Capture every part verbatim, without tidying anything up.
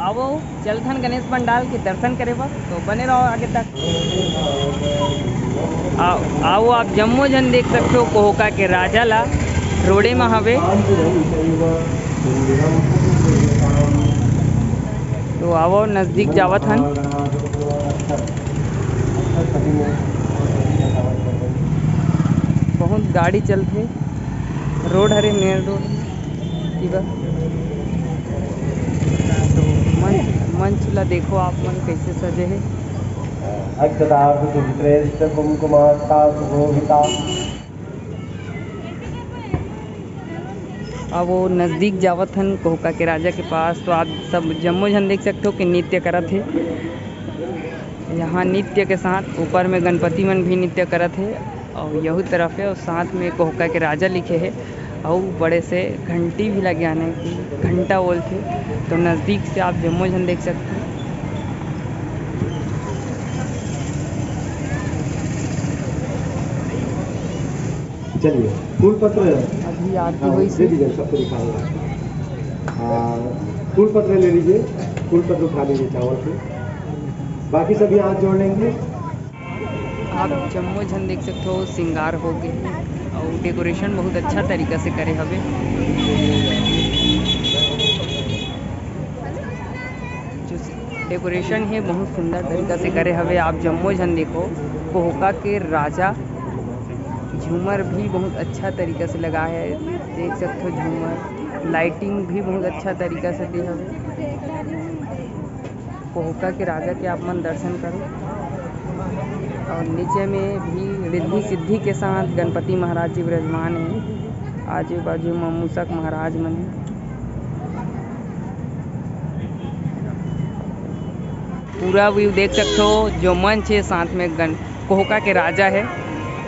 आवो, चलथन गणेश पंडाल के दर्शन करे बर, तो बने रहो आगे तक। आ-, आवो, आप जम्मो झन देख सकते हो कोहका के राजा ला रोडे में हवे। तो आवो, नजदीक जावत हन। बहुत गाड़ी चलथे, रोड हरे, मेन रोड। ठीक है, तो मंच, मंच ला देखो आप मन कैसे सजे है। अक्षतार्थ सुश्रेष्ठ कुमकुमास्ता सुशोभिता। अब वो नजदीक जावत हन कोहका के राजा के पास, तो आप सब जम्मो झन देख सकते हो कि नृत्य करत हे। यहाँ नृत्य के साथ ऊपर में गणपति मन भी नृत्य करत हे, और यहू तरफ है, और साथ में कोहका के राजा लिखे है, और बड़े से घंटी भी लगे आने की घंटा बोलथे। तो नजदीक से आप जम्मो झन देख सकते हो। चलिए, फूल पत्र अभी आरती हाँ, होई दे से। दीजिए, सबको दिखाऊंगा। हाँ, फूल पत्र ले लीजिए, फूल पत्र उठा लीजिए चावल के। बाकी सभी हाथ जोड़ लेंगे। आप जम्मो झन देख सकते हो, श्रृंगार हो गए और डेकोरेशन बहुत अच्छा तरीका से करे हवे। जो डेकोरेशन है बहुत सुंदर तरीका से करे हवे। आप जम्मो झन देखो, कोहका के राजा झूमर भी बहुत अच्छा तरीका से लगा है, देख सकते हो झूमर, लाइटिंग भी बहुत अच्छा तरीका से दे हवे। कोहका के राजा के आप मन दर्शन करो। और नीचे में भी रिद्धि सिद्धि के साथ गणपति महाराज जी विराजमान है। आजू बाजू में मूसक महाराज मन है। पूरा व्यू देख सकते हो, जो मंच है साथ में गण कोहका के राजा है,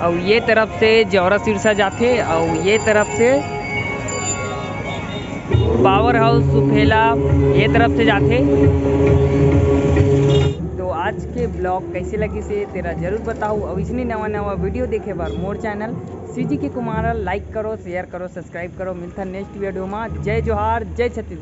और ये तरफ से जौरा सिरसा जाथे, और ये तरफ से पावर हाउस सुफेला ये तरफ से जाथे। तो आज के ब्लॉग कैसे लगिस हे तेला जरूर बताओ, और इसने नवा नवा वीडियो देखे बर मोर चैनल सीजी के कुमार लाइक करो, शेयर करो, सब्सक्राइब करो। मिलता नेक्स्ट वीडियो में। जय जोहार, जय छत्तीसगढ़।